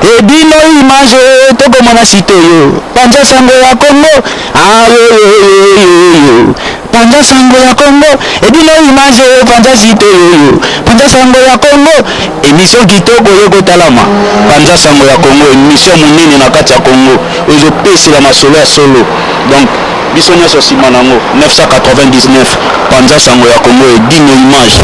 Edino image tokomona site oyo panza sango ya Congo ayoyoyoyo panza sango ya Congo edino image panza site oyo panza sango ya Congo emission kitoko oyo kotalama panza sango ya Congo emission monene na kati ya Congo oyo ezopesela masolo ya solo donc biso nyonso nsima na yango 999 panza sango ya Congo edino image.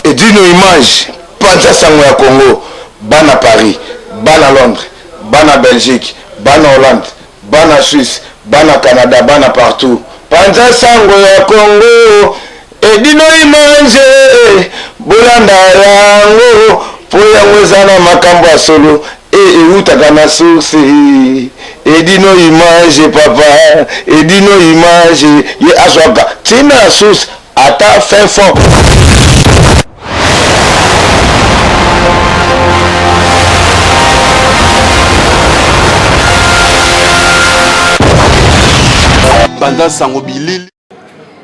Edino image panza sango ya Congo bana Paris bana Londres bana Belgique bana Hollande bana Suisse bana Canada bana partout panza sango ya Congo edino image bolanda yango po yango eza na makambo ya solo e ewutaka na source edino image papa edino image ye azwaka ntina ya source ata fin fond. Banda sango bilili.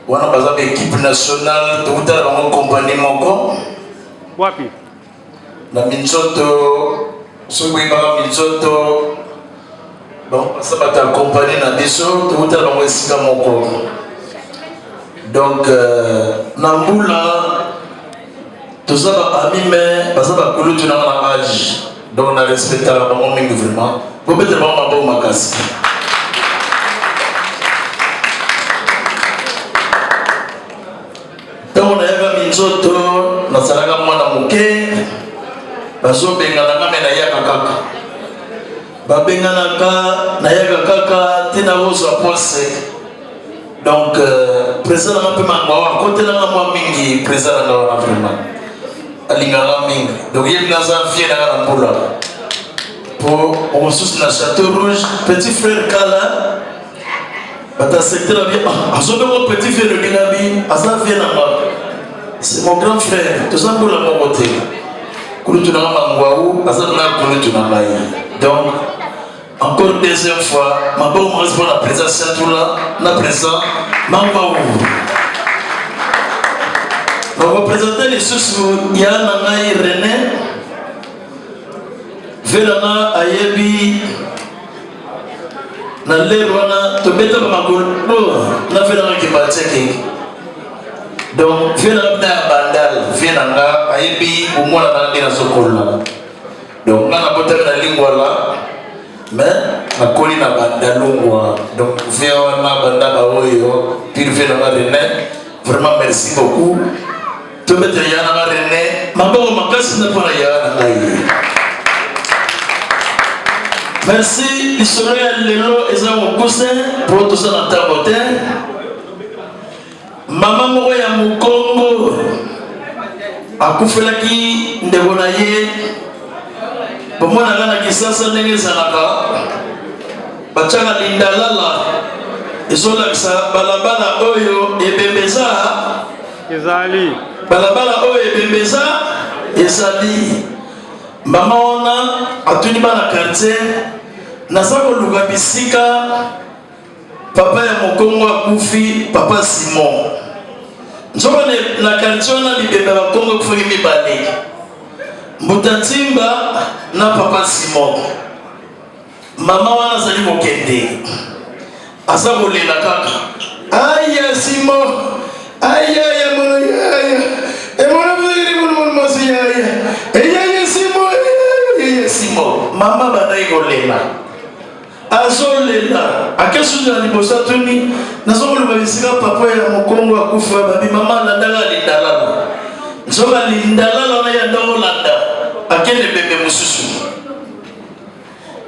Wana baza ba equipe nationale tokutana bango compagnie moko. Wapi? Na minzoto soki boyebaka minzoto bango baza bato ya compagnie na biso tokutana bango esika moko donc euh, na mbula toza ba ami mais baza bakulutu nanga na age donc na respectaka bango mingi vraiment bobetela bango maboko makasi. Ntango nayaka minzoto, nazalaka mwana moke, bazobengana nga me nayaka kaka, babenganaka nayaka kaka ti nakozwa poste. Donc euh, président nanga mpe mangwa akotelanga mwa mingi, président nanga wana vraiment alingaka mingi, donc ye naza vie nanga na mbula po mosusu na Chateau Rouge, petit frère Kala bato ya secteur abi ah, azobengo petit frère olinga bi aza vie na nga c'est mon grand frère toza mbula moko te kulutu na nga mangwau aza na kulutu na ngai donc encore deuxième fois maboko makasi mpo na président Siatula na président Mangwau nakopresente lisusu ya na ngai René Velana ayebi na lere wana tobetaka makolo na vie nanga kimbanseke donc vie nanga bina ya bandal vie na nga ayebi bomwana nanga nde nazokola donc nga nabotami na lingwala mais nakoli na bandalungwa donc vie wana banda baoyo pire vie nanga rene vraiment merci beaucoup Tobetela ya na nga Rene maboko makasi na mpona ya na ngai. Merci, lisolo ya lelo eza mokuse mpo toza na ntango te. Mama moko ya mokongo akufelaki ndeko na ye. Bomonaka na Kisasa ndenge ezalaka, batiaka lindalala ezolakisa balabala oyo ebembe eza Ezali. Balabala oyo ebembe eza ezali. Mama wana atuni bana quartier, naza koluka bisika papa ya mokongo akufi, papa Simon. Nzoka na quartier wana bibembe ya bakongo ekufaki mibale, Mbuta Ntimba na papa Simon. Mama wana azali kokende, aza kolela kaka, aya Simo, aya ya mono yaya, emono mzuri mono mono mosi yaya, eyaya Simo, eyaya Simo. Mama bandaki kolela, azolela, akesusu na liboso atuni, nazokoluka bisika papa ya mokongo akufa, babi mama alandaka lindalala, nzoka lindalala wana ya ndako olanda, akende bembe mosusu.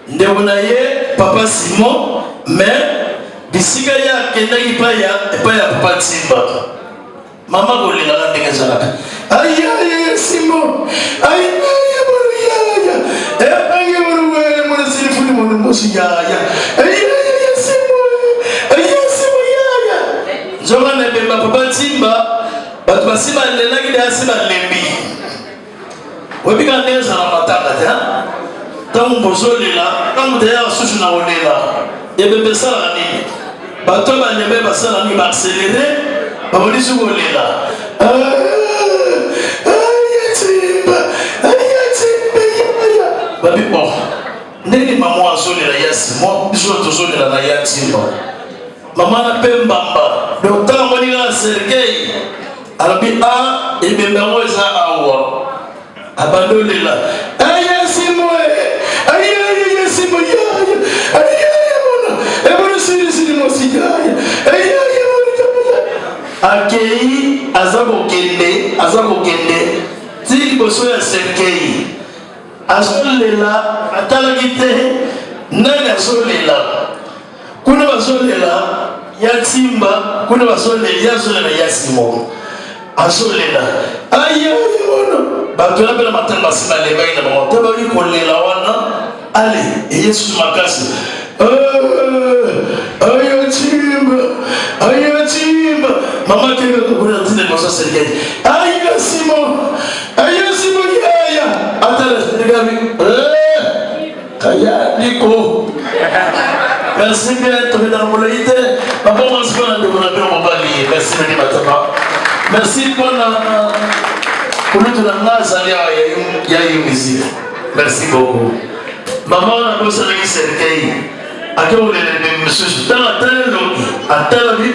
Ndeko na ye papa Simon mais bisika ye akendaki epai ya epai ya papa Nsimba mama kolelaka ndenge ezalaka ayaya Simon ayaya yaya epange monuwele monosilifuni monumosi yaya ayaya Simon ayaya Simon yaya nzoka na ebemba papa Nsimba bato basi balelaki deya si balembi Oyebi kaka ndenge ezala matanga te ntango bozolela ntango moto ayaka susu na kolela ebembe esalaka nini bato balembe basala nini baaccelere babandisi kolela Babi oh, ndenge mama azolela ya Simon, biso tozolela na ya Ntimba. Mama na mpe mbamba donc ntango amoni kaka cercueil, alobi a ah, ebembe yango eza awa, abandi olela aya Simo, aya Simo, aya mona ebona silisili mosi aya akei, aza kokende, aza kokende ti liboso ya cercueil, azolela, atalaki te nani azolela kuna. Bazolela ya Ntimba kuna, bazolela ye, azolela ya Simo, azolela aya wana. Bato wana mpe na matanga basi balembaki na bango te, baki kolela wana. Ale eye susu makasi, aya Ntimba, aya Ntimba. Mama kebe kuna ntina liboso cercueil, aya Simo, aya Simo, yaya atala cercueil, kaya liko. Merci bien, tobetaka molai te. Papa mwasi, mpona ndeko na bino mobali, merci mingi Matama. Merci mpona kulutu na nga azali awa ya yo musique, merci beaucoup. Mama wana abosanaki cercueil, ake kolela ebembe mosusu. Ntango atala elongi, atala bi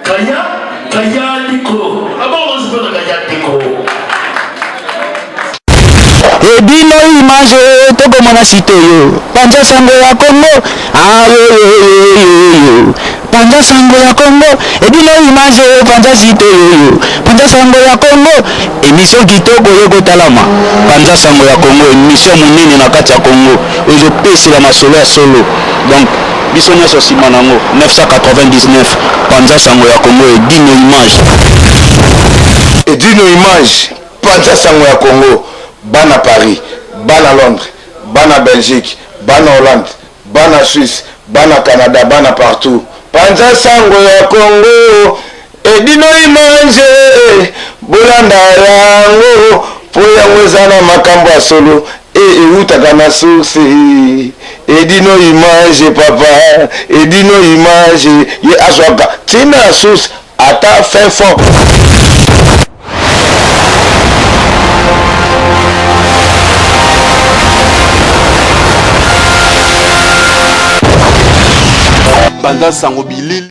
kaya, kaya liko. Papa mwasi, mpona kaya liko. Ebino image, tokomona site oyo, panza sango ya Kongo, ayoyoyoyo, panza sango ya Kongo. Ebino image, panza site oyo, panza sango ya Kongo, émission kitoko oyo kotalama. Panza sango ya Kongo, émission monene na kati ya Kongo oyo ezopesela masolo ya solo. Donc biso nyonso nsima nango 999, panza sango ya Kongo, Edino Image. Edino Image, panza sango ya Congo. Bana Paris, bana Londres, bana Belgique, bana Hollande, bana Suisse, bana Canada, bana partout, panza sango ya Congo, Edino Image. Bolanda yango mpo yango eza na makambo ya solo e eutaka na source. Edino Image, papa Edino Image ye azwaka ntina ya source ata fin fond. Panza sango bilili.